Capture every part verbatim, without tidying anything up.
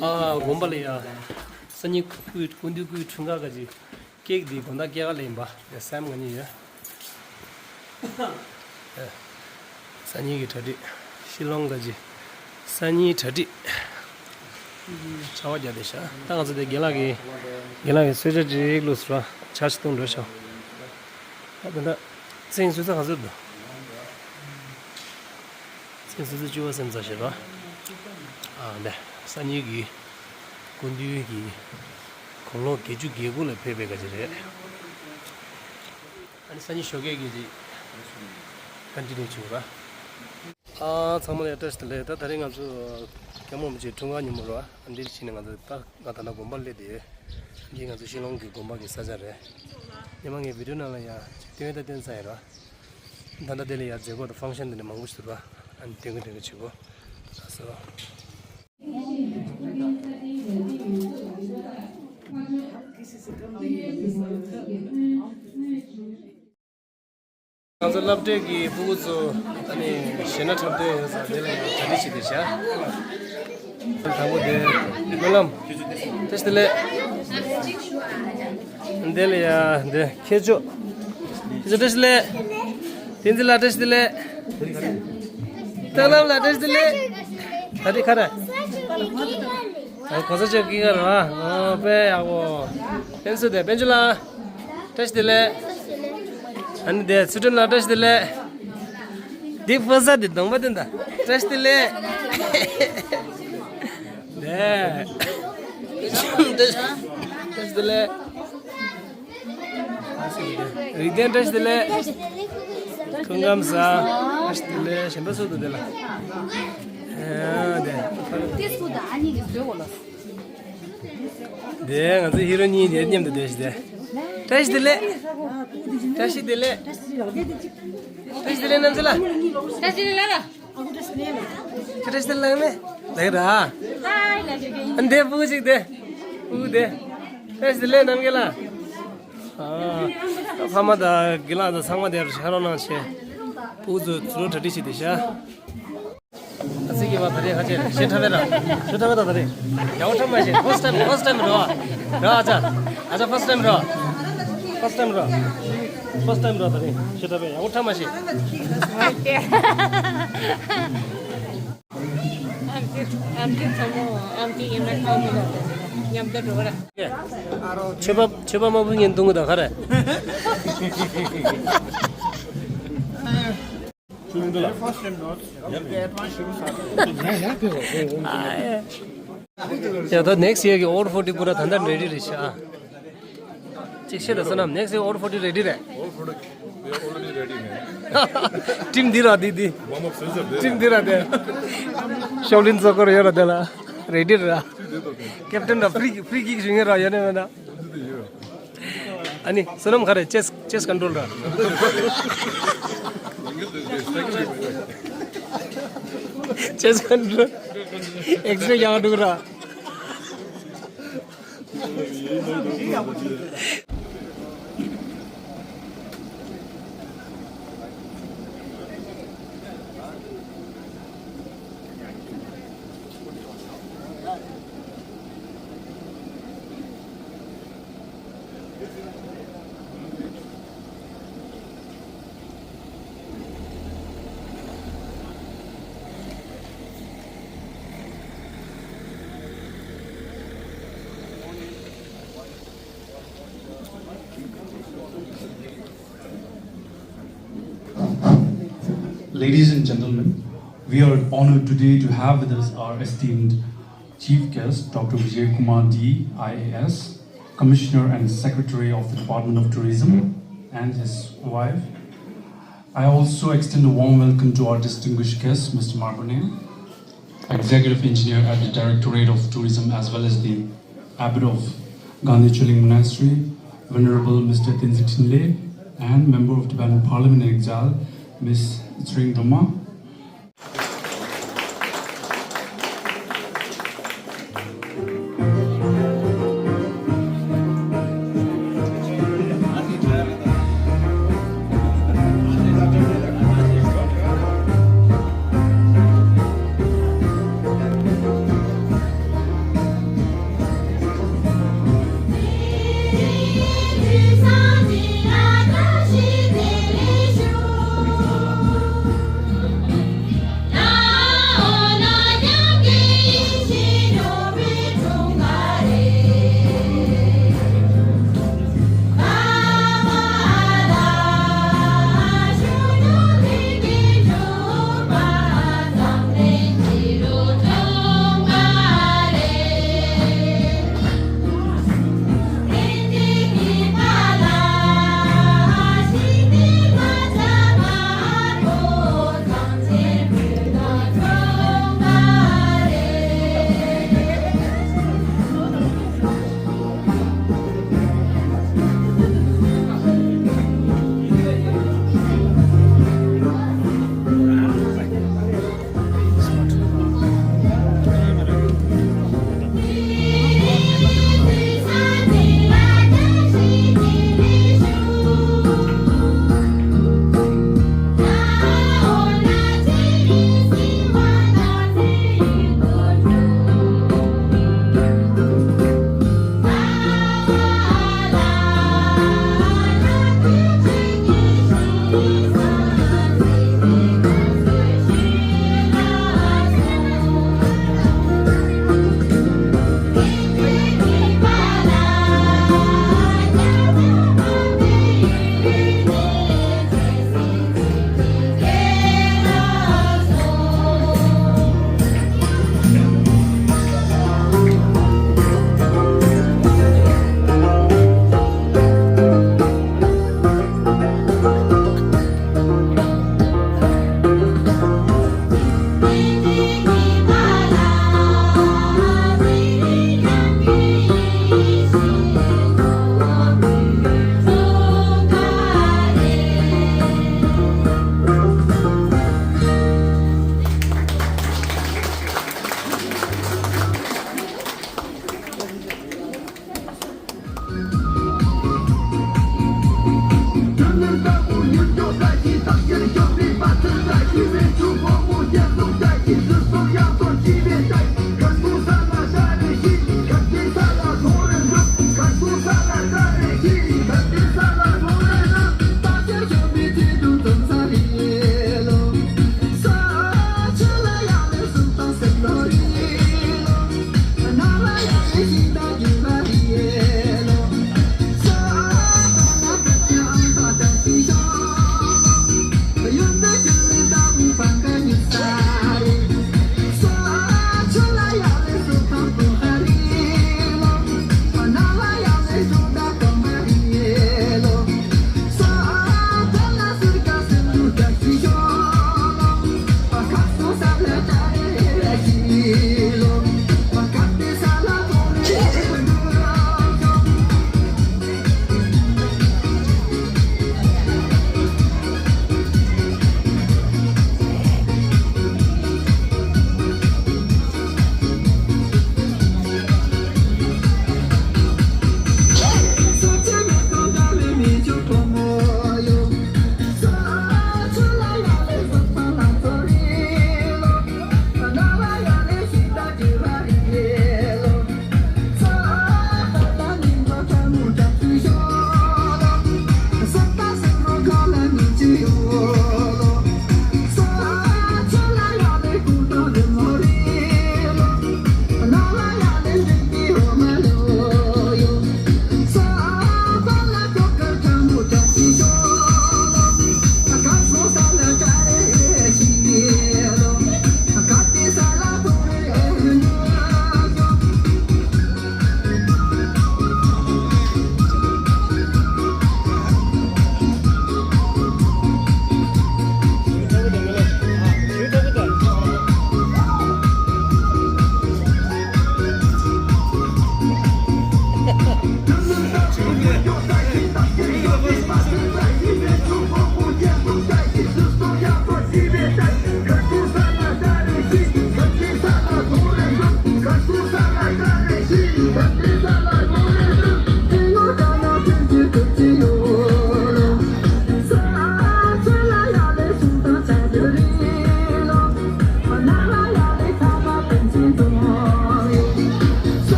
ཨ། དགོན་པ་ལ་ཡ། སང་ཉིན་སྐུ། སྐུ་མདུན་སྐུའི་འཁྲུངས་སྐར་ག་ཅིག་ཀེག་འདི་དགོང་དག་སྐྱེལ་ག་སླེབས་ཡིན་པ། ཡ། སེམས་ང་གཉིས་ཡོད། ཨེ། སང་ཉིན་གྱི་གྲ་སྒྲིག་ཤི་ལོང་ག་ཅིག་སང་ཉིན་གྲ་སྒྲིག་གྲྭ་པ་རྒྱག་བསྡད་ཤག་ད་ང་ཚོ་དེ་རྒན་ལགས་ཀྱི། རྒན་ལགས་ཀྱི་གསོལ་ཇ་ཅིག་བླུགས་སོང་། ཇ་ཞིག་བཏུང་འགྲོ་ཤག་ད་དེ་འདྲ། ཚེས་ཉི་ཤུ་རྩ་ག་ཚོད་འདུག་ཚེས་ཉི་ཤུ་རྩ་བཅུ་པ་སེམས་ཚ་ཞེས་པ། ཨ། འདི་སང་ཉིན་གྱི་སྐུ་མདུན་གྱི་དགུང་ལོ་བརྒྱད་ཅུ་གྱ་དགུ་ལ་ཕེབས་པའི་ག་ཅིག་རེད། ཨ་ནི་སང་ཉིན་ཞོགས་ཀས་ཀྱི་ཅིག་ཀོན་ཊི་ནིའུ་བྱེད་དགོས་ར། ཨ། ཚང་མ་ལ་བཀྲ་ཤིས་བདེ་ལེགས། ད་དེ་རིང་ང་ཚོ་རྒན་མོ་མི་གཅིག་འཁྲུངས་སྐར་ཉིན་མོ་ར། ཨ། འདིར་ཕྱིན་ནས་ང་ཚོ་ད་ང་ད་ལྟ་དགོན་པར་སླེབས་བསྡད་ཡོད། འདི་ང་ཚོ་ཤི་ལོང་གི་དགོན་པ་གི་ས་ཆ་རེད། ཉི་མ་ངའི་བི་ཌི་ཡོ་ནང་ལ་ཡ་ཅིག་སྟོན་ད་སྟོན་ཚར་ཡོད་ར། ད་ལྟ་དེ་ལ་ཡ་མཛད་སྒོ་དང་ཕང་ཤན་དེ་འདྲ་མང་པོ་ཞིག་འདུག་ར། ཨ་ནི་སྟོན་གི་སྟོན་གི་བྱེད་དགོས། ལགས་སོ། ང་ཚོ་སློབ་གྲྭའི་གི་སྤུ་གུ་ཚོ་ཨ་ནི་གཞས་སྣ་འཁྲབ་སྟོན་ཡོད་ས་དེ་ལ་ཡང་གྲ་སྒྲིག་བྱེད་དེ་བཞག་དང་པོ་དེ་སྨོན་ལམ། བཀྲ་ཤིས་བདེ་ལེགས། དེ་ལ་ཡ་དེ་མཁས་མཆོག་མཁས་མཆོག་བཀྲ་ཤིས་བདེ་ལེགས། བསྟན་འཛིན་ལགས་བཀྲ་ཤིས་བདེ་ལེགས། སྟག་ལམ་ལགས་བཀྲ་ཤིས་བདེ་ལེགས། ད་རེས་ཁ་ར། ཨ། གོ་ས་ཆོད་ཀྱི་ག་ར། ཨོ། དཔེ་ཡག་པོ། ཕན་ཚུན་དེ་དཔལ་འབྱོར་ལགས། བཀྲ་ཤིས་བདེ་ལེགས། ཨ་ནི་དེ་ཚུལ་ཁྲིམས་ལགས་བཀྲ་ཤིས་བདེ་ལེགས། འདི་ཕོ་གསར་འདི་གདོང་པ་སྟོན་ད། བཀྲ་ཤིས་བདེ་ལེགས། དེ། བཀྲ་ཤིས་བདེ་ལེགས། རིག་ལྡན་བཀྲ་ཤིས་བདེ་ལེགས། སྐུ་ཁམས་བཟང་། བཀྲ་ཤིས་བདེ་ལེགས། གཞན་པ་སུ་འདུག་དེ་ལ། ཨ། དེ། དེ་སུ་དང་ཨ་ནི་གི་བཟོས་གོ་ལ། དེ་ང་ཚོ་ཧི་རོ་གཉིས་དེ་མཉམ་དུ་བསྡད་ཤི་དེ། བཀྲ་ཤིས་བདེ་ལེགས། བཀྲ་ཤིས་བདེ་ལེགས། བཀྲ་ཤིས་བདེ་ལེགས་རྣམ་ཚོ་ལ། བཀྲ་ཤིས་བདེ་ལེགས་ལ། བཀྲ་ཤིས་བདེ་ལེགས་ནས་ལེགས་ར། ཨ་འདི་སྤུ་གུ་ཅིག་དེ། སྤུ་གུ་དེ། བཀྲ་ཤིས་བདེ་ལེགས་རྣམ་རྒྱལ་ལ། ཨ། ཕ་མ་དང་དགེ་ལགས་དང་ཚང་མ་དེར་ཤ་རོགས་གནང་བྱས། སྤུ་གུ་ཚོ་ཚུར་གྲ་སྒྲིག་བྱེད་དེ་ཤ། ཨ་ཙི་གི་བ་ད་རེས་ཁ་ཆེ་ཞེ་ཁྲ་བས་ར། ཞེ་ཁྲ་བས་ད་ད་རེས། ཡག་པོ་ཁྲ་མ་ཤེས། ཕར་སི་ཊི་ཊའིམ། ཕར་སི་ཊི་ཊའིམ་རོ། ར་ཨ་ཅག་ཨ་ཅག་ཕར་སི་ཊི་ཊའིམ་རོ། ཕར་སི་ཊི་ཊའིམ་རོ། ཕར་སི་ཊི་ཊའིམ་རོ་ད་རེས་ཞེ་ཁྲ་བས་ཡག་པོ་ཁྲ་མ་ཤེས། ཨམ་ཅི་ཨམ་ཅི་ཚང་མ་ཨམ་ཅི་ཡིན་ན་ཁ་མི་ལ་མཉམ་དུ་འགྲོ་ར། ཆོས་པ་ཆོས་པ་མ་བུ་ངན་དུང་གི་ད་ག་རེ། ཡ་ད་next year གི་over forty པུ་ར་ད་ལྟ་ready རེད་ཤག་ཅིག་བཤད་ད་བསོད་ནམས། next year over forty ready རེད། Over forty, we are already ready, man. ཊིམ་འདི་ར་འདི་འདི། Warm up session རེད། ཊིམ་འདི་ར་འདི། ཤོག་ལིན་ཚོ་སྐོར་ཡོད་ར་འདི་ལ་ready ར། ཀེབ་ཊན་ར་free free kick ཞུ་ངེས་ར་ཡོད་ནས་མེད་ན། ཨ་ནི་བསོད་ནམས་ག་རེ། chest chest control ར། chest control X-ray རྒྱག་འགྲོ་ར། Ladies and gentlemen, we are honored today to have with us our esteemed Chief Guest, Doctor Vijay Kumar D, I A S, Commissioner and Secretary of the Department of Tourism, and his wife. I also extend a warm welcome to our distinguished guest, Mister Marbone, Executive Engineer at the Directorate of Tourism, as well as the Abbot of Gandhi Choling Monastery, Venerable Mister Tenzin Trinley, and Member of Tibetan Parliament in Exile, Miss Tsering Droma.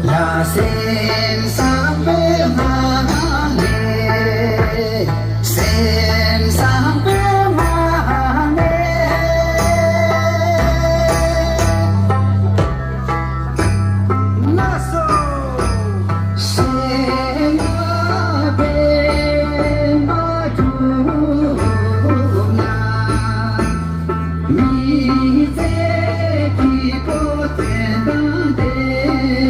ལ་སེམས་བཟང་པོའི་ངང་ནས། སེམས་བཟང་པོའི་ངང་ནས། ལགས་སོ། སེམས་ལ་ཕན་པ་བྱུང་ན། མི་ཚེ་སྐྱིད་པོ་དོན་དང་ལྡན་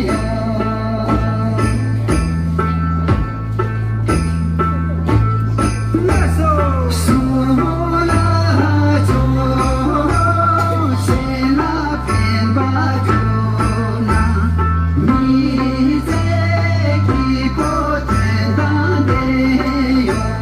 ཡོང་། ལགས་སོ། གསུང་ལ་ཆོག་སེམས་ལ་ཕན་པ་བྱུང་ན། མི་ཚེ་སྐྱིད་པོ་དོན་དང་ལྡན་ཡོང་།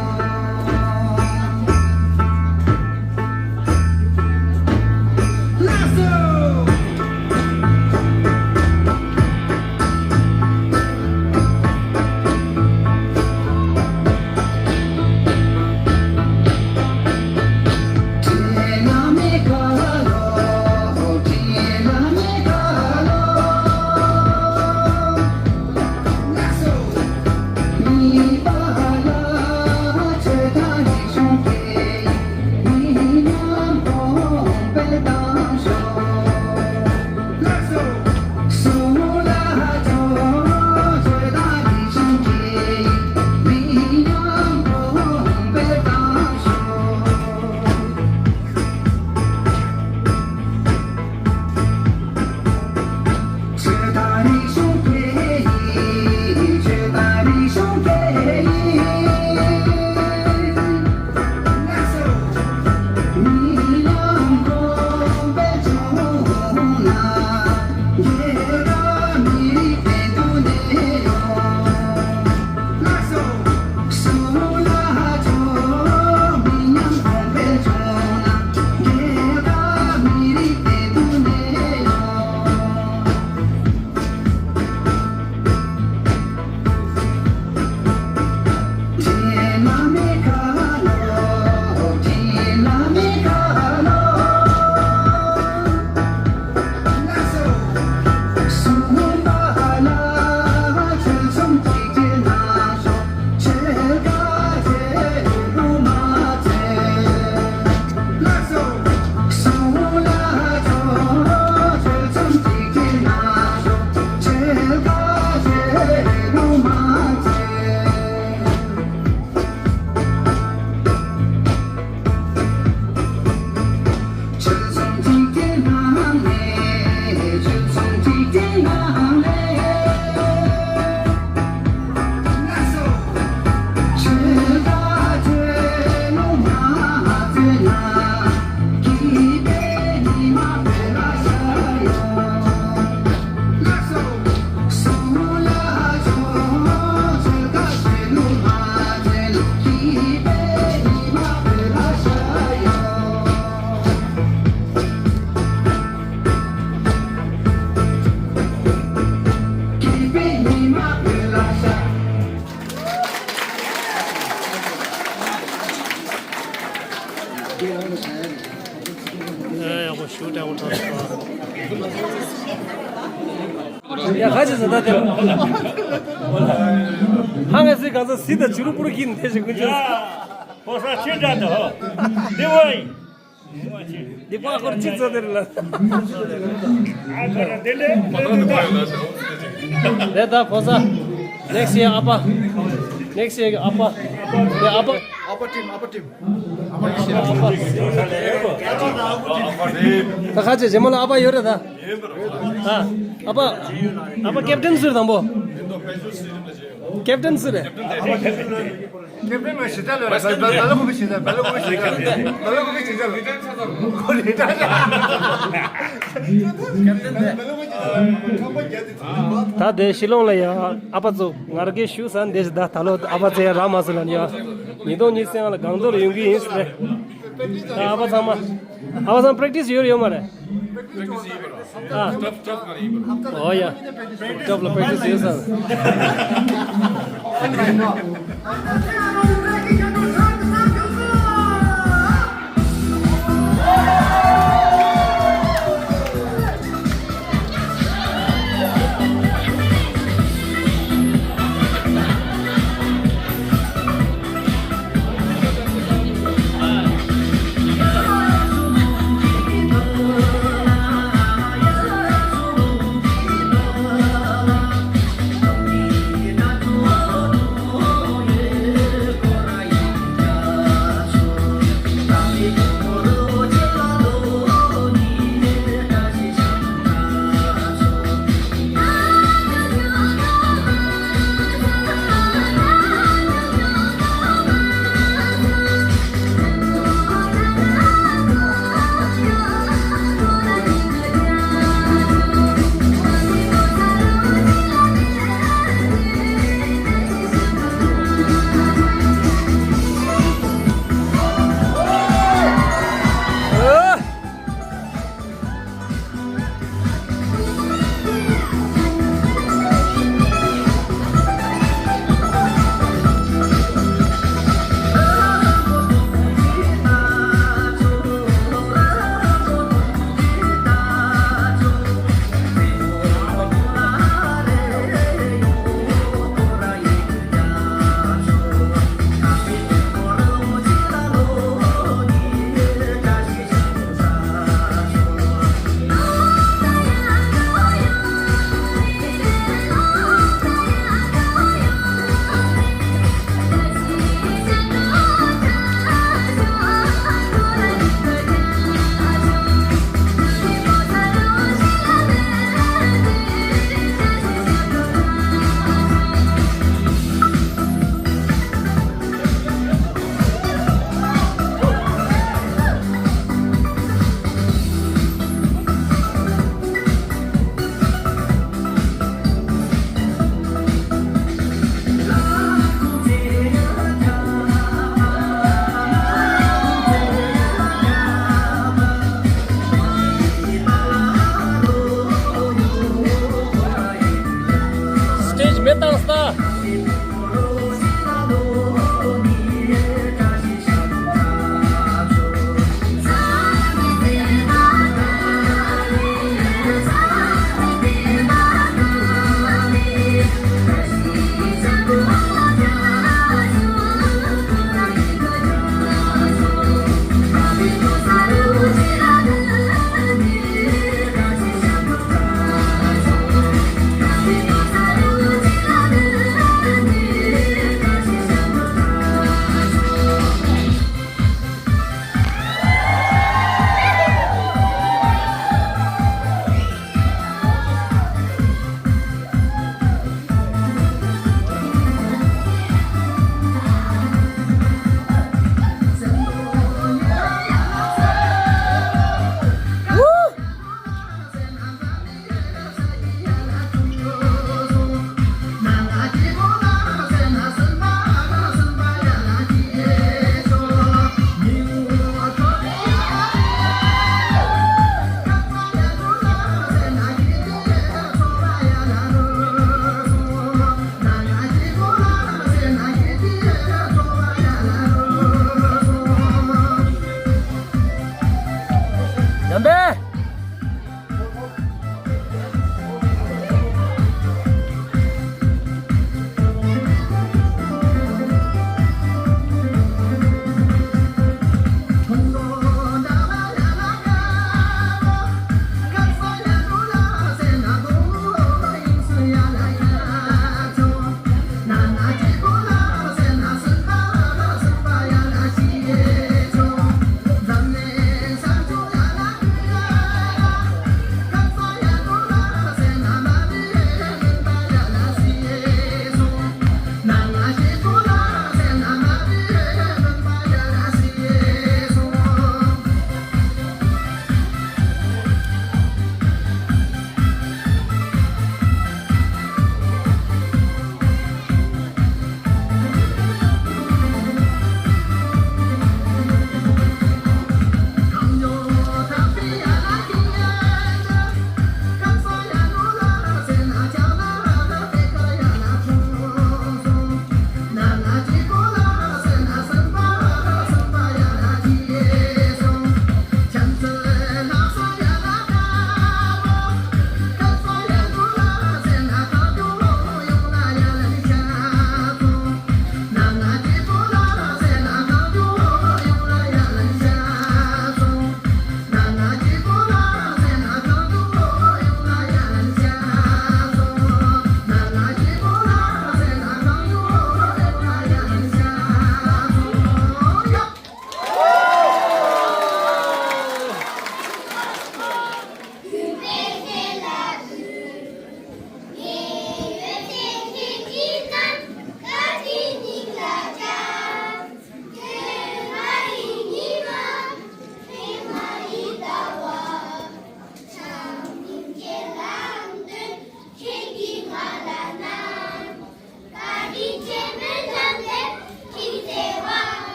ཡག་པོ་ཞུ་དྲག་པོ་ཐོག་སོང་། ཡ་ཁ་ཅིག་ཟ་ད་དེ། ཧ་ང་སི་ག་ས་སི་ད་ཆུ་རུ་པུ་རུ་གིན་དེ་ཞིག་ཀུན་ཅི། ཕོ་སར་ཆེ་དྲག་འདུག་ཧོ། དེ་བ་ཡིན། འདི་པ་ཁོར་གཅིག་ཚོད་དེར་ལ། རེད་ད་ཕོ་ས། next year ཨ་ཕ། next year ཨ་ཕ། རེད་ཨ་ཕ། ཨ་ཕ་ཊིམ་ཨ་ཕ་ཊིམ། ད་ཁ་ཆེ་ཇེ་མོ་ལ་ཨ་ཕ་ཡོད་རེད་ད། ཨ་ཨ་ཕ། ཨ་ཕ་ཀེབ་ཊན་ཟེར་དང་པོ། ཀེབ་ཊན་ཟེར་རེད། ཀེབ་ཊན་ལ་ཞེ་དྲག་ལོས་ར། བལ་བལ་ལ་ཁོ་བི་ཞེ་དྲག་བལ་ལ་ཁོ་བི་ཞེ་དྲག་ལོས། ཁོ་རེ་དྲག་ཀེབ་ཊན་དེ། ད་དེ་ཤི་ལོང་ལ་ཡ་ཨ་ཕ་ཚོ་ང་ར་གེ་ཞུ་ས་འདི་ཞིག་ད་ད་ལོ་ཨ་ཕ་ཚོ་ཡ་ར་མ་སུ་ལ་ཡ། ཉིས་སྟོང་ཉི་ཤུ་རྩ་ལྔ་ལ་སྒང་ཏོག་ལ་ཡོང་གི་ཡིན་ཟེར། ད་ཨ་ཕ་ཚང་མ་ཨ་ཕ་ཚང་པེ་རེག་ཊི་སི་ཡོད་ཡོད་མ་རེད། ཨ། ཨོ་ཡ། ཊོབ་ལ་པེ་རེག་ཊི་སི་ཡོད་ས། སི་ཊེཇ་མེ་བཏང་ས།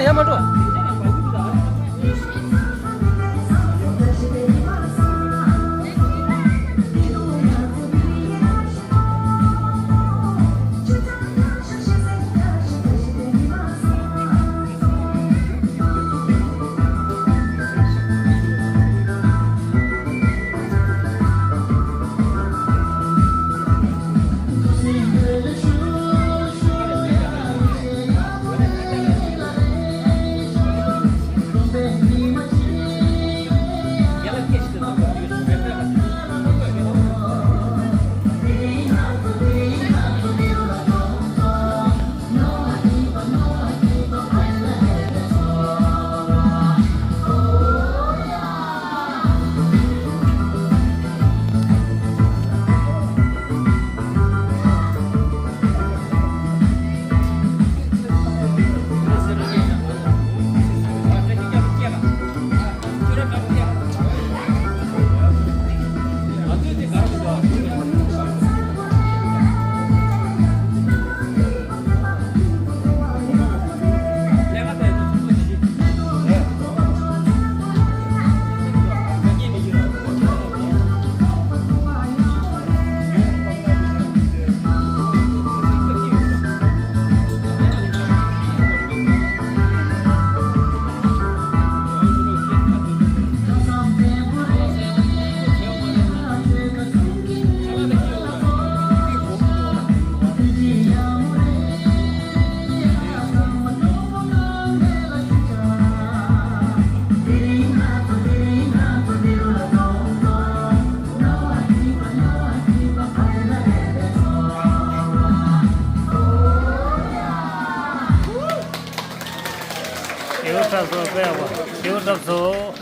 ཡར་མ་འགྲོ། ཨེ་ཡོ་གྲབས་སོ། དཔེ་ཡག་པོ། ཨེ་ཡོ་གྲབས་སོ།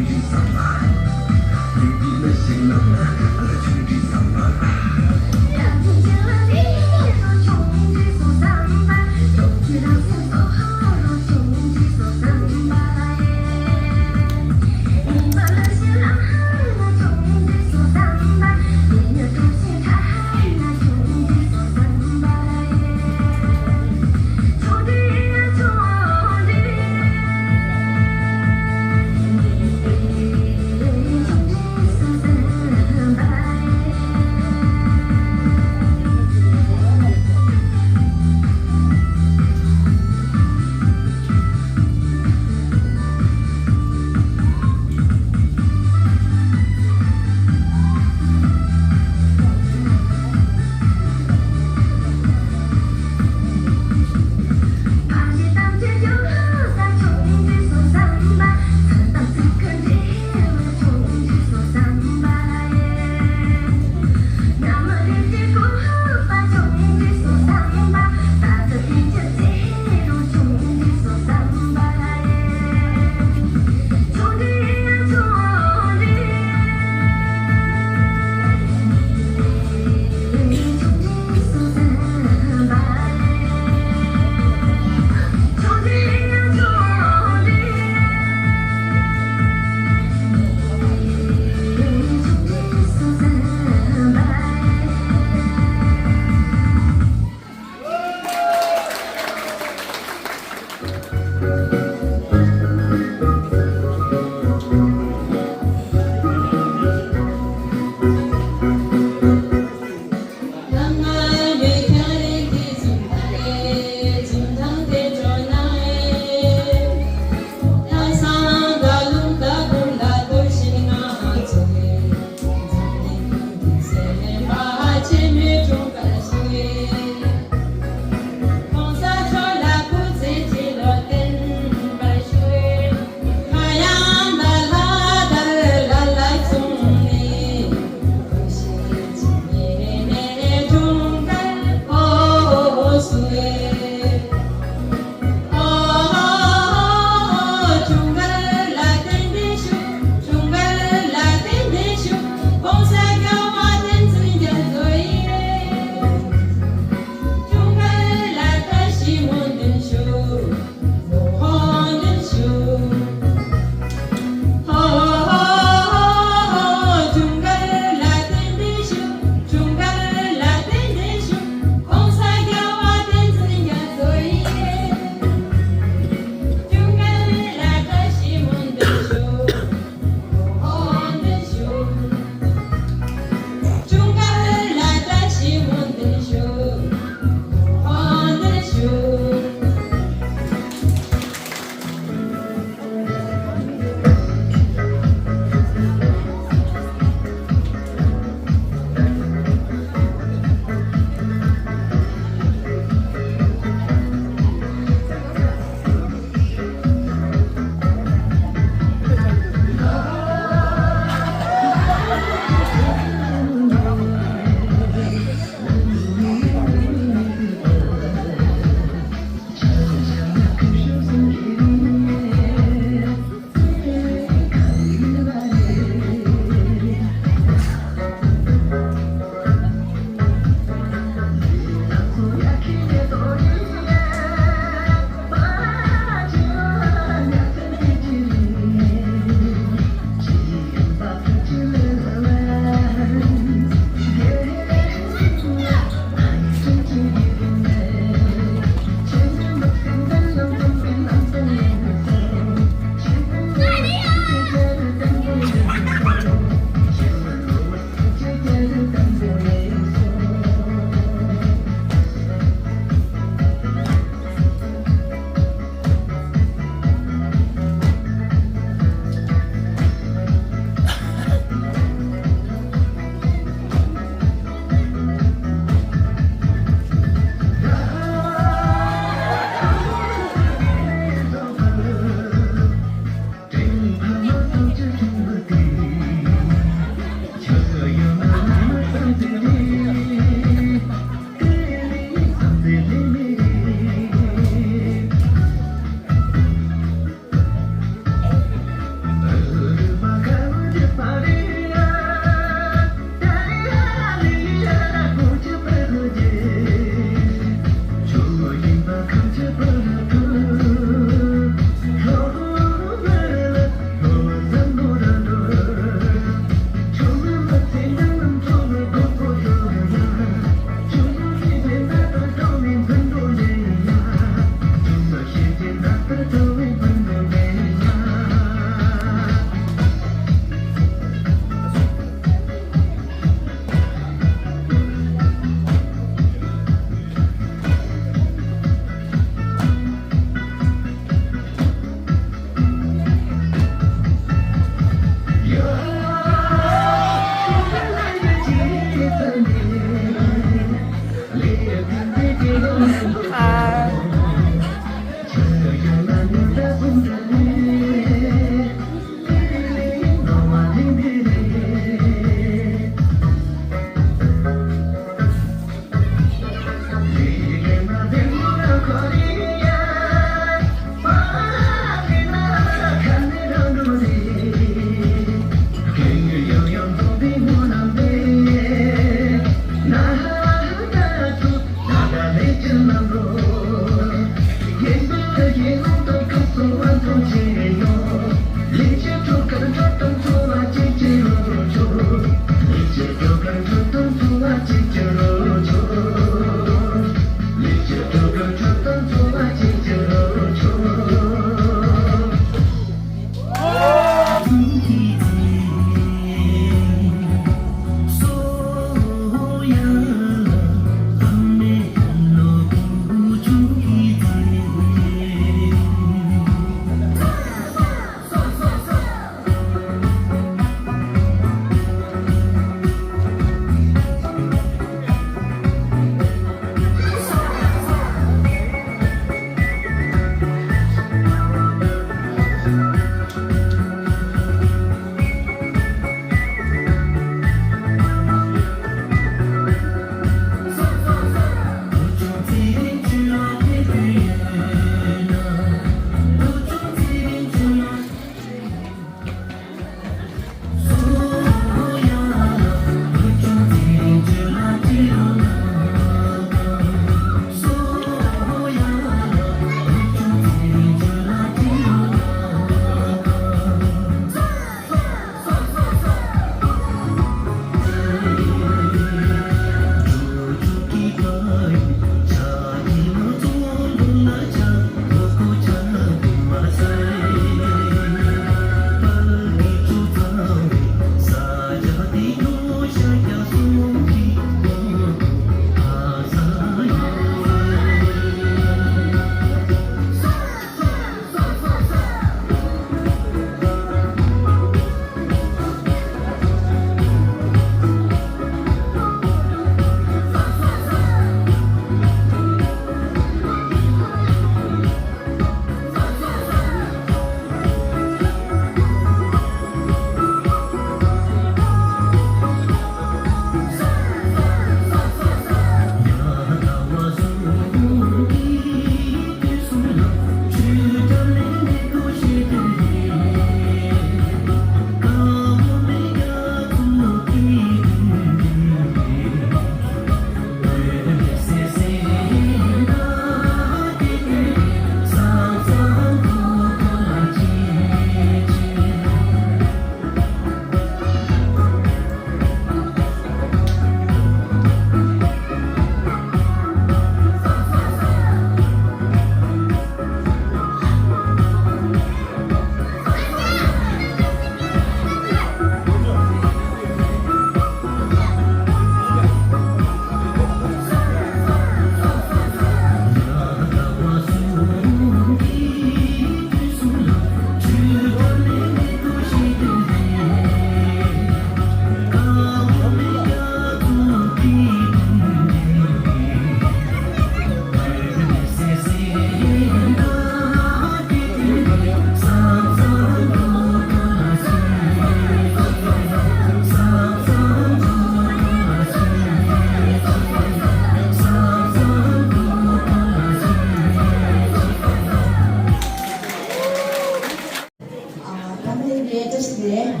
ཨ། ད་ལྟའི་ངའི་བཀྲ་ཤིས་བདེ་ལེགས།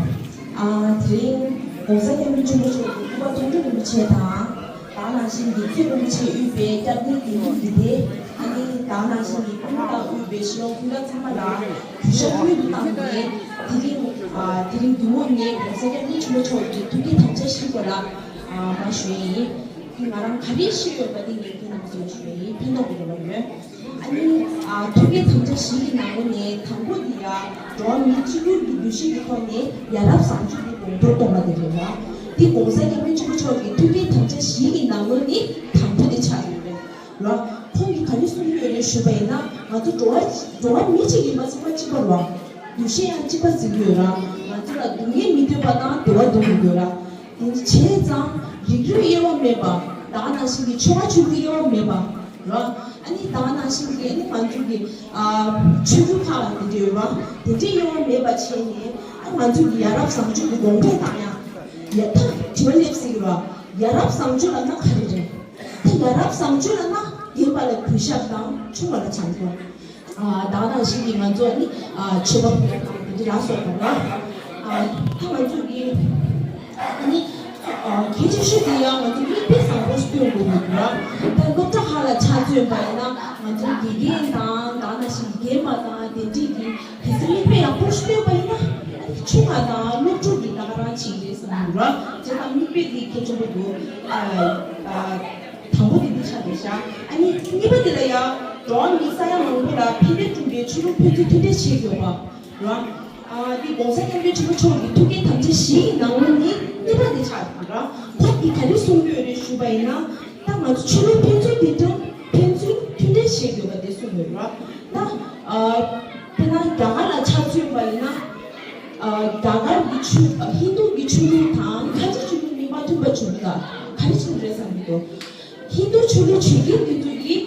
ཨ། དེ་རིང་༸གོང་ས་༸སྐྱབས་མགོན་ཆེན་པོ་མཆོག་གི་སྐུ་པར་མཐོང་གྲོལ་རིན་པོ་ཆེ་དང་། ད་ག་ནང་བཞིན་གྱི་གཙོས་རིན་པོ་ཆེས་དབུས་པའི་སྐྱབས་མགོན་འདེམས་ཐོན་འདུས་སྡེ། ཨ་ནི་ད་ག་ནང་བཞིན་གྱི་སྐུ་ངོ་དང་དབུས་པའི་ཕྱི་ལོགས་སྐུ་ཚབ་ཚང་མ་ལ་གུས་ཞབས་སྔོན་དུ་བཏང་ནས། དེ་རིང་། ཨ། དེ་རིང་དུས་ངོ་ནས་༸གོང་ས་༸སྐྱབས་མགོན་ཆེན་པོ་མཆོག་གི་ཐུགས་བསྐྱེད་དམ་བཅའ་བཞིའི་སྐོར་ལ། ཨ། མར་ཞུ་ཡས་ཡིན། ང་རང་ག་རེ་ཞུས་ཡོད་པ་དེ་ངས་ཁྱེད་རྣམ་པ་ཚོར་ཞུ་ཡས་ཡིན། ཕན་ཐོགས་ཀྱི་རེ་བ་ཡོད། ཨ་ནི། ཨ། ཐུགས་བསྐྱེད་དམ་བཅའ་བཞི་གི་ནང་ལོགས་ནས་དང་པོ་འདི་ཡ། འགྲོ་བ་མིའི་སྤྱི་ནོར་གྱི་འདུ་ཤེས་ཀྱི་ཐོག་ནས་ཡ་རབས་བཟང་སྤྱོད་ཀྱི་གོང་མཐོར་གཏོང་བ་དེ་རེད་བ། འདི་༸གོང་ས་༸སྐྱབས་མགོན་ཆེན་པོ་མཆོག་གི་ཐུགས་བསྐྱེད་དམ་བཅའ་བཞི་གི་ནང་ལོགས་ནས་དང་པོ་དེ་ཆགས་ཡོད་རེད་བ། ཁོང་གིས་ག་རེ་གསུངས་ཡོད་རེད་ཞུས་པ་ཡིན་ན། ང་ཚོ་འགྲོ་བ། འགྲོ་བ་མི་གཅིག་ཡིན་པ་ཚང་མ་གཅིག་པ་རེད་བ། འདུ་ཤེས་ཡང་གཅིག་པ་འཛིན་དགོས་ར། ང་ཚོ་ལ་སྡུག་བསྔལ་མི་འདོད་པ་དང་བདེ་བ་འདོད་དགོས་ར། དེ་བྱས་ཙང་རིགས་རུས་དབྱེ་བ་མེད་པ། ད་ག་ནང་བཞིན་གྱི་ཆོལ་ཁ་ཆོས་ལུགས་དབྱེ་བ་མེད་པ་ར། ཨ་ནི་ད་ག་ནང་བཞིན་གྱི་ཨ་ནི་ང་ཚོ་གི། ཨ། ཆོས་བརྒྱུད་ཁག་ལ་དེ་འདྲ་ཡོད་ར། དེ་འདྲའི་དབྱེ་བ་མེད་པ་བྱས་ནས། ཨ། ང་ཚོ་གི་ཡ་རབས་བཟང་སྤྱོད་ཀྱི་གོང་འཕེལ་བཏང་ཡ། ཡ། ད་དྲི་བ་སླེབས་སྲིད་ཀྱི་ར། ཡ་རབས་བཟང་སྤྱོད་ལབ་ན་ག་རེ་རེད། ད་ཡ་རབས་བཟང་སྤྱོད་ལབ་ན་རྒན་པ་ལ་གུས་ཞབས་དང་ཆུང་བ་ལ་བྱམས་སྐྱོང་། ཨ། ད་ག་ནང་བཞིན་གྱི་ང་ཚོ་ནི། ཨ། ཆོས་པ་དེ་འདྲ་ལ་སོགས་པ་ལ། ཨ། ད་ང་ཚོ་གི་ནི། ཨ། གལ་ཆེ་ཤོས་དེ་ཡང་ང་ཚོ་མིག་དཔེ་བཟང་པོ་ཞིག་སྟོན་དགོས་ཀྱི་འདུག་ར། ད་སློབ་གྲྭ་ཁག་ལ་ཆ་མཚོན་ ཡོད་པ་ཡིན་ན་ང་ཚོ་དགེ་རྒན་དང་ད་ནང་བཞིན་རྒན་པ་དང་དེ་འདྲས་ཀྱི་གལ་སྲིད་མིག་དཔེ་ཡག་པོ་ཞིག་སྟོན་པ་ཡིན་ན་ཆུང་བ་དང་སློབ་ཕྲུག་གི་ད་ག་རང་ཅིག་རེད་བསམ་གྱི་ར། བྱས་ཙང་མིག་དཔེ་དེ་གལ་ཆེན་པོ་འདུག་ཨ་ཨ་དང་པོ་དེ་འདི་ཆགས་འདུག་ཤག་ཨ་ནི་གཉིས་པ་དེ་ལ་ཡ་འགྲོ་བ་མི་ས་ཡ་མང་པོ་ལ་ཕན་བདེ་བསྐྲུན་པའི་ཆོས་ལུགས་ཕན་ཚུན་མཐུན་འབྲེལ་བྱེད་དགོས་པ་ར། ཨ་འདི་༸གོང་ས་༸སྐྱབས་མགོན་ཆེན་པོ་མཆོག་གི་ཐུགས་བསྐྱེད་དམ་བཅའ་བཞི་ཡི་ནང་ལོགས་ནི་གཉིས་པ་དེ་ཆགས་འདུག་ར། ཁོང་གིས་ག་རེ་གསུངས་ཡོད་རེད་ཞུས་པ་ཡིན་ན། ད་ང་ཚོ་ཆོས་ལུགས་ཕན་ཚུན་འདི་འདྲ་ཕན་ཚུན་མཐུན་འབྲེལ་བྱེད་དགོས་པ་དེ་གསུངས་ཡོད་ར། ད་ཨ་དཔེར་ན་རྒྱ་གར་ལ་ཆ་མཚོན་པ་ཡིན་ན། ཨ་རྒྱ་གར་གྱི་ཆོས་ཨ་ཧིན་དུ་གི་ཆོས་ལུགས་དང་ཁ་ཆེ་ཆོས་ལུགས་གཉིས་མ་མཐུན་པ་བྱུང་ད་ག་རེ་བྱུང་རེད་བསམ་གྱི་འདུག་ཧིན་དུ་ཆོས་ལུགས་བྱེད་མཁན་དེ་ཚོ་གིས་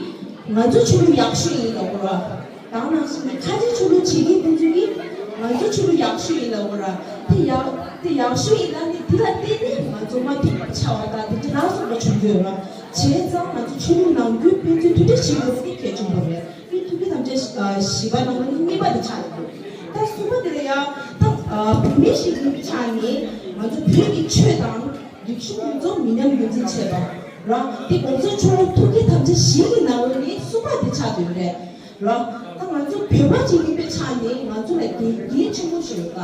ང་ཚོ་ཆོས་ལུགས་ཡག་ཤོས་ཡིན་ལབ་དགོས་ར། ད་ནང་བཞིན་གྱི་ཁ་ཆེ་ཆོས་ལུགས་བྱེད་མཁན་དེ་ཚོ་གིས་ང་ཚོ་ཆོས་ལུགས་ཡག་ཤོས་ཡིན་ལབ་དགོས་ར། དེ་ཡག་དེ་ཡག་ཤོས་ཡིན་ལབ་ནས་དེ་ལ་བརྟེན་ནས་ང་ཚོ་མ་མཐུན་པར་ཆགས་པ་དང་དེ་འདྲ་ལ་སོགས་པ་བྱུང་ཡོད་ར། བྱས་ཙང་ང་ཚོ་ཆོས་ལུགས་ནང་ཁུལ་ཕན་ཚུན་མཐུན་སྒྲིལ་བྱེད་དགོས་པ་དེ་གལ་ཆེན་པོ་རེད། དེ་ཐུགས་ཀྱི་དམ་བཅའ་བཞི་པ་ནང་ནས་གཉིས་པ་དེ་ཆགས་ཡོད། ད་གསུམ་པ་དེ་ལ་ཡང་ད་བོད་མི་ཞིག་ཡིན་པའི་ཆ་ནས་ང་ཚོ་བོད་ཀྱི་ཆོས་དང་། རིག་གཞུང་ཡོངས་རྫོགས་མི་ཉམས་རྒྱུན་འཛིན་བྱེད་པ། ར། དེ་༸གོང་ས་མཆོག་ཐུགས་ཀྱི་དམ་བཅའ་བཞི་གི་ནང་ལོགས་ནས་གསུམ་པ་དེ་ཆགས་ཡོད་རེད། ར། ད་ང་ཚོ་བོད་པ་ཅིག་ཡིན་པའི་ཆ་ནས་ང་ཚོ་ལ་འགན་འགན་ཆེན་པོ་ཞིག་ཡོད་ད།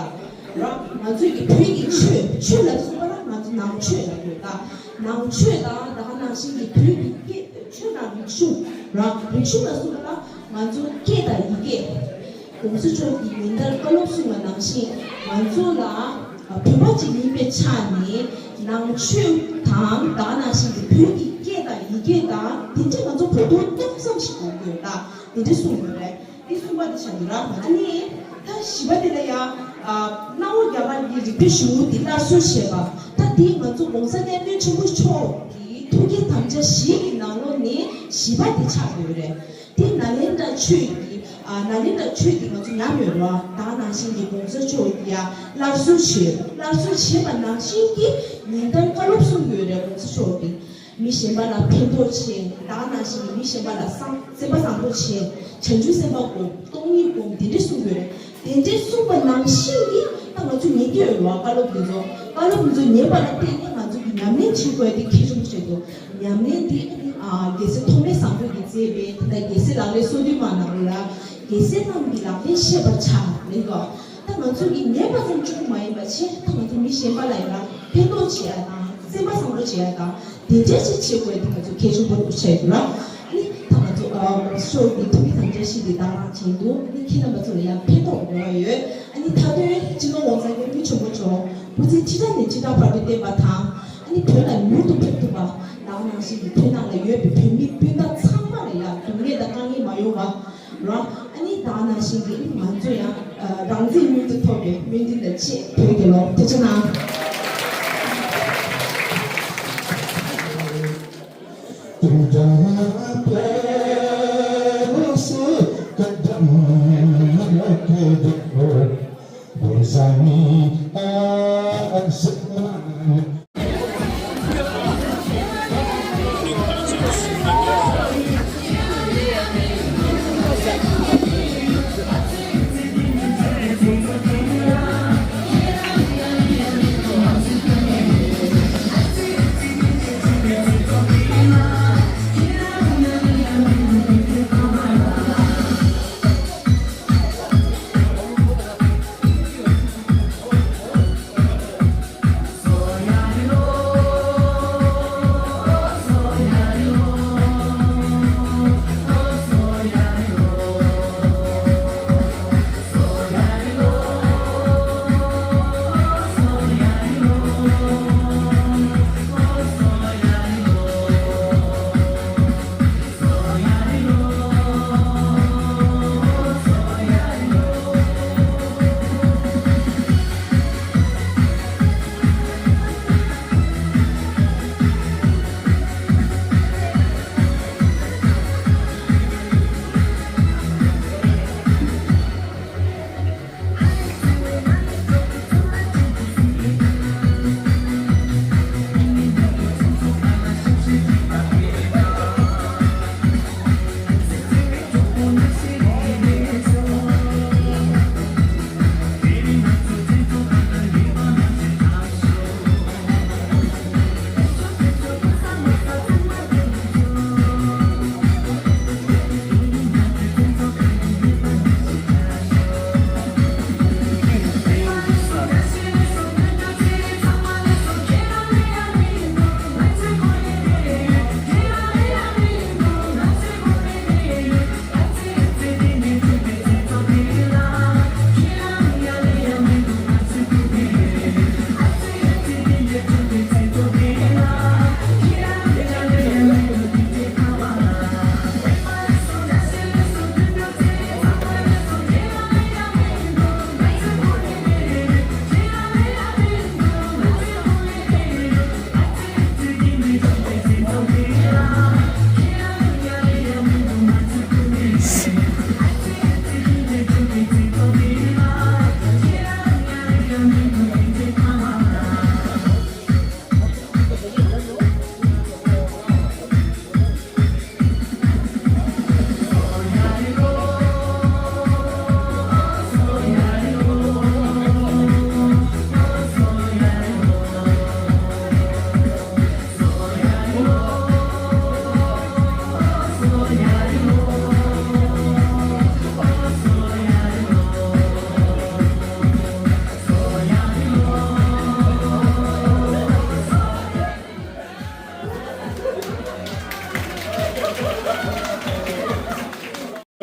ར། ང་ཚོ་གི་བོད་ཀྱི་ཆོས་ཆོས་ལ་གསུམ་པ་ལ་ང་ཚོ་ནང་ཆོས་ལ་ཡོད་ད། ནང་ཆོས་དང་ད་ག་ནང་བཞིན་གྱི་བོད་ཀྱི་སྐད་ཆོས་དང་རིག་གཞུང་། ར། རིག་གཞུང་ལ་གསུམ་པ་ལ་ང་ཚོ་སྐད་དང་ཡི་གེ། ༸གོང་ས་མཆོག་གིས་ཉིན་ལྟར་བཀའ་སློབ་གསུངས་པ་ནང་བཞིན་ང་ཚོ་ལ་བོད་པ་ཅིག་ཡིན་པའི་ཆ་ནས་ནང་ཆོས་དང་ད་ག་ནང་བཞིན་གྱི་བོད་ཀྱི་སྐད་དང་ཡི་གེ་དང་དེ་འདྲ་ང་ཚོ་བོད་དོན་ཏོག་ཙམ་ཞིག་དགོས་དགོས་ད་དེ་འདྲ་གསུངས་ཡོད་རེད། དེ་གསུམ་པ་དེ་ཆགས་ཡོད་ར། ཨ་ནི་ད་བཞི་པ་དེ་ལ་ཡང་གནའ་བོ་རྒྱ་གར་གྱི་རིག་པའི་གཞུང་ལུགས་འདི་སླར་གསོ་བྱས་པ། ད་དེ་ང་ཚོ་༸གོང་ས་༸སྐྱབས་མགོན་ཆེན་པོ་མཆོག་གི་ཐུགས་བསྐྱེད་དམ་བཅའ་བཞི་གི་ནང་ལོགས་ནས་བཞི་པ་དེ་ཆགས་ཡོད་རེད། དེ་ནཱ་ལེནྡྲ་ཆོས་ཀྱི་ཨ་ནཱ་ལེནྡྲ་ཆོས་ཀྱི་ང་ཚོ་ཉམས་ཡོད་རེད་བ། ད་ནང་བཞིན་གྱི་༸གོང་ས་མཆོག་གིས་ཡ་སླར་གསོ་བྱས། སླར་གསོ་བྱས་པ་ནང་བཞིན་གྱི་ཉིན་ལྟར་བཀའ་སློབ་གསུང་གི་ཡོད་རེད་༸གོང་ས་མཆོག་གིས། མི་གཞན་པ་ལ་ཕན་ཐོགས་བྱེད། ད་ནང་བཞིན་གྱི་མི་གཞན་པ་ལ་བསམ་སེམས་པ་བཟང་པོ་བྱེད། བྱང་ཆུབ་སེམས་དཔའ་སྒོམ། སྟོང་ཉིད་སྒོམ། དེ་འདྲས་གསུང་གི་ཡོད་རེད། དེ་འདྲས་གསུངས་པ་ནང་བཞིན་གྱི་ད་ང་ཚོ་ཉན་གྱི་ཡོད་རེད་བ། བཀའ་སློབ་འདི་ཚོ། བཀའ་སློབ་འདི་ཚོ་ཉན་པ་ལ་བརྟེན་ནས་ང་ཚོ་གི་ཉམས་ལེན་བྱེད་དགོས་དེ་གལ་ཆེན་པོ་ཆགས་འདུག་ཉམས་ལེན་འདི་ཨ་ནི་ཨ་རྒྱལ་སྲས་ཐོགས་མེད་བཟང་པོ་གིས་མཛད་པའི་ད་ལྟ་རྒྱལ་སྲས་ལག་ལེན་སོ་བདུན་མ་ནང་ལ་རྒྱལ་སྲས་རྣམས་ཀྱི་ལག་ལེན་བཤད་པར་བྱ་ལབ་འདུག་ད་ང་ཚོ་གི་ཉན་པ་ཙམ་གཅིག་པུ་མ་ཡིན་པ་བྱས། ད་ང་ཚོ་མི་གཞན་པ་ལ་ཡང་ཕན་ཐོགས་བྱེད་ཡ་དང་། སེམས་པ་བཟང་པོ་བྱེད་ཡ་དང་། དེ་འདྲ་ཞིག་བྱེད་དགོས་དེ་ང་ཚོ་གལ་ཆེན་པོ་རུ་ཆགས་ཡོད་ར། ཨ་ནི་ད་ང་ཚོ་ཨ་ཤོག་གི་ཐུགས་ཀྱི་དམ་བཅའ་བཞི་དེ་དང་བྱས་འདུག་ཨ་ནི་ཁྱེད་རྣམ་པ་ཚོ་ལ་ཡང་ཕན་ཐོགས་རེ་བ་ཡོད། ཨ་ནི་མཐའ་དོན་སྤྱི་ནོར་༸གོང་ས་༸སྐྱབས་མགོན་ཆེན་པོ་མཆོག་སྐུ་ཚེ་ཁྲི་ཕྲག་ནས་ཁྲི་ཕྲག་བར་དུ་བརྟན་པ་དང་། ཨ་ནི་བོད་ལ་མྱུར་དུ་ཕེབས་ཐུབ་པ། ད་ག་ནང་བཞིན་གྱི་བོད་ནང་ལ་ཡོད་པའི་བོད་མི་སྤུན་ཟླ་ཚང་མ་ལ་ཡང་སྡུག་བསྔལ་དང་དཀའ་ངལ་མ་ཡོང་བ། ར། ཨ་ནི་ད་ནང་བཞིན་གྱི་ང་ཚོ་ཡང་རང་བཙན་མྱུར་དུ་ཐོབ་པའི་སྨོན་འདུན་དང་བཅས་བོད་རྒྱལ་ལོ། ཐུགས་རྗེ་གནང་།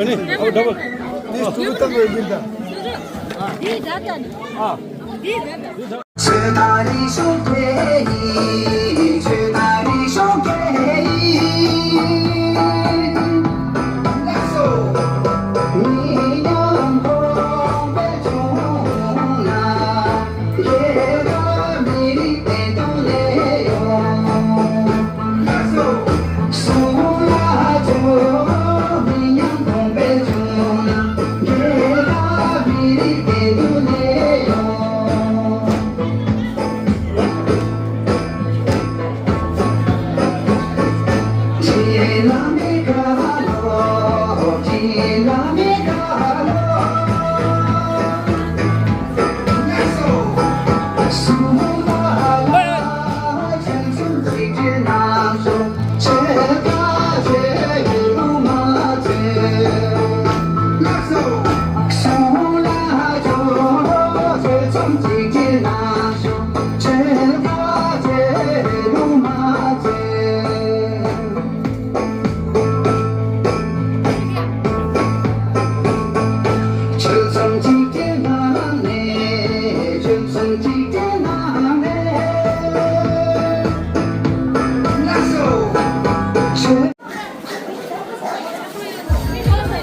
This two thousand will be the.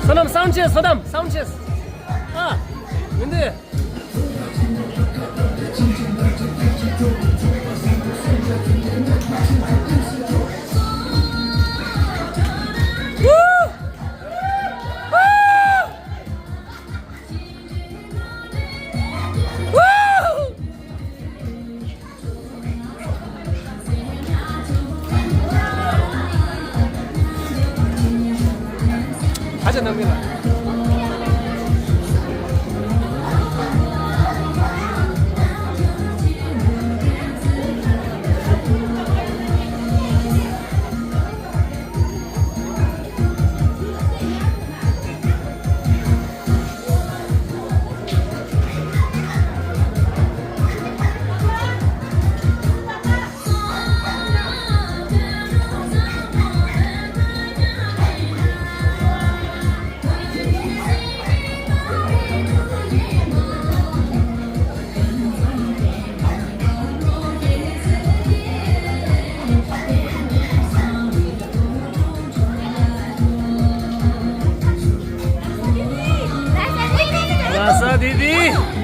བསོད་ནམས་བསང་མཆོད། བསོད་ནམས་བསང་མཆོད། ཨ། མི་འདུག་ལ་ས་དི་དི།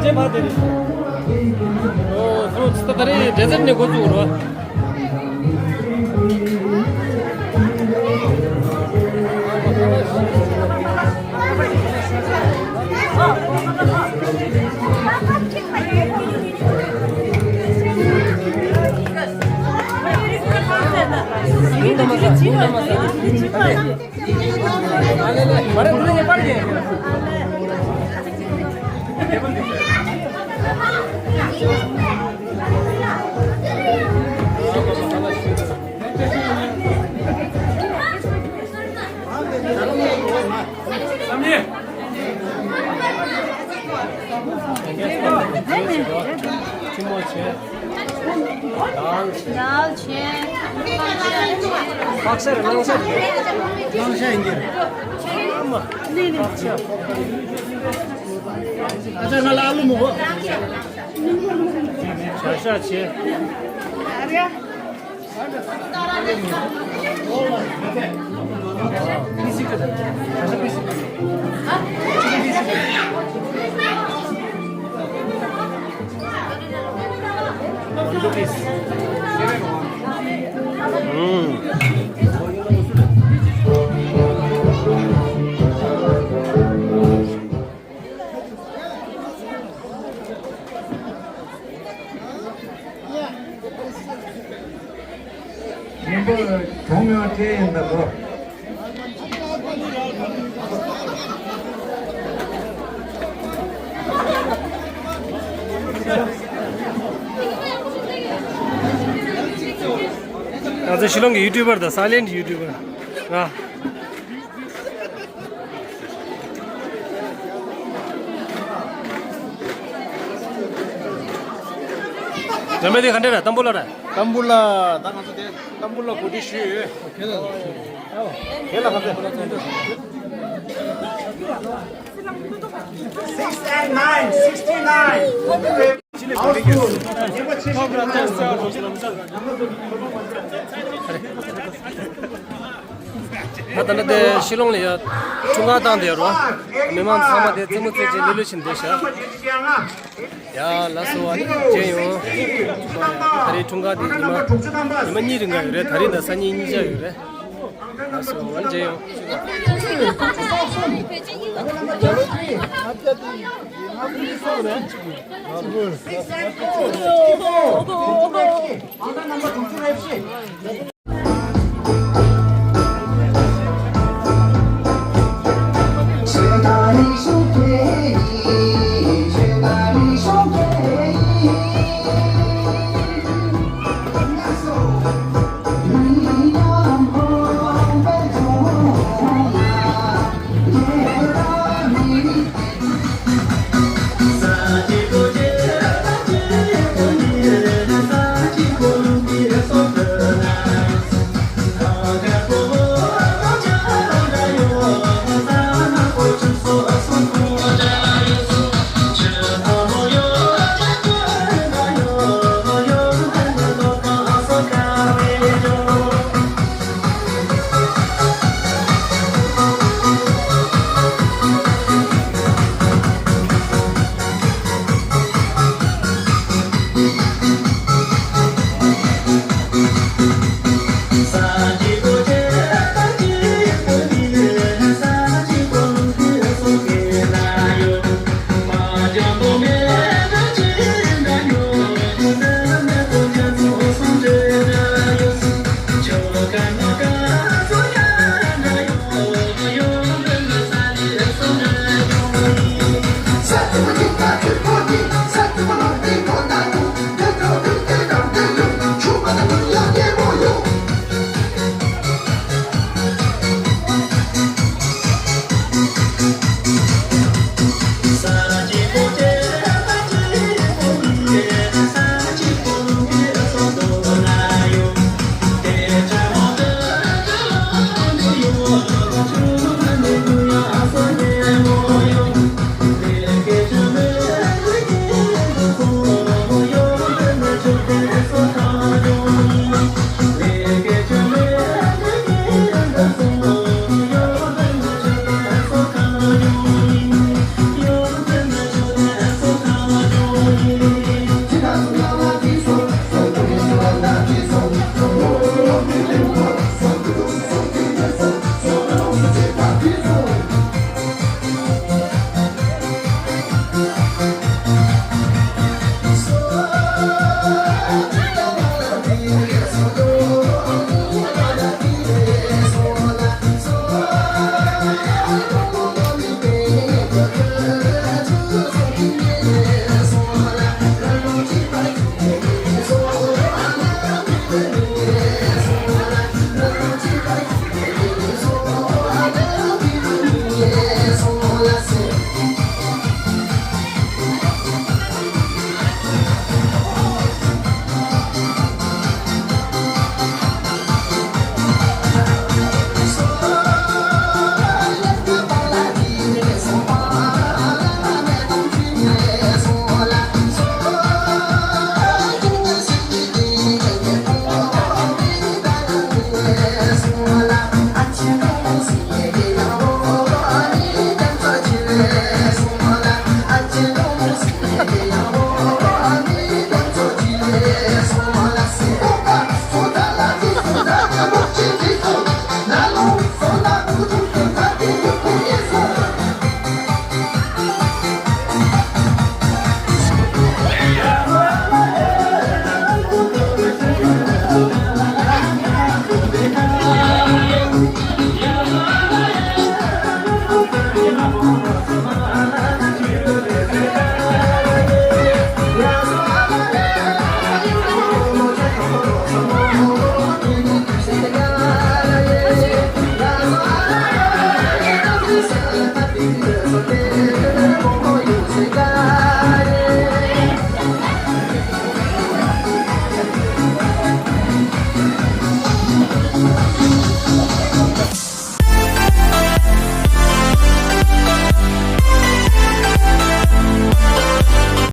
ཅེས་ཕར་དེ་རེད། ཨོ་ཁོ་ཚོ་ད་རེས་འབྲས་ཟེར་ནས་འགོ་བཙུགས་རོགས། ལགས་སོ། ཨ་ཅག་ང་ལ་ཨ་ལུ་མོ་གོ། བྱ་ཤ་ཆེ། མཉམ་པོ་གྲོང་མི་བ་སྤྲད་ཡིན་ད་གོ། ང་ཚོ་ཤི་ལོང་གི་ཡུ་ཊུབ་པར་དང་སའི་ལེན་ཊི་ཡུ་ཊུབ་པར་ར། འཛམ་བུ་གླིང་ག་འདྲ་རེད། ཏམ་བུ་ལ་རེད། ཏམ་བུ་ལ་ད་ང་ཚོ་དེ་ཏམ་བུ་ལ་གོ་སྒྲིག་ཞུས་ཡོད། དེ་ལ་ག་ཚོད། Six and nine, sixty-nine. ད་ལྟ་འདི་ཤི་ལོང་ལ་ཡ་འཁྲུངས་སྐར་བཏང་བསྡད་རོ། མི་མང་ཚང་མ་དེ་རྩེད་མོ་རྩེ་བྱས་ལི་ལི་བྱས་བསྡད་ཤག་ཡ་ལགས་སོ། ཨ་ནི་མཇལ་ཡོང་། ད་རེས་འཁྲུངས་སྐར་དེ་ཉི་མ་ཉི་མ་གཉིས་རིང་ག་ཡོད་རེད། ད་རེས་དང་སང་ཉིན་གཉིས་ཆ་ཡོད་རེད། ལགས་སོ། ཨ་ནི་མཇལ་ཡོང་།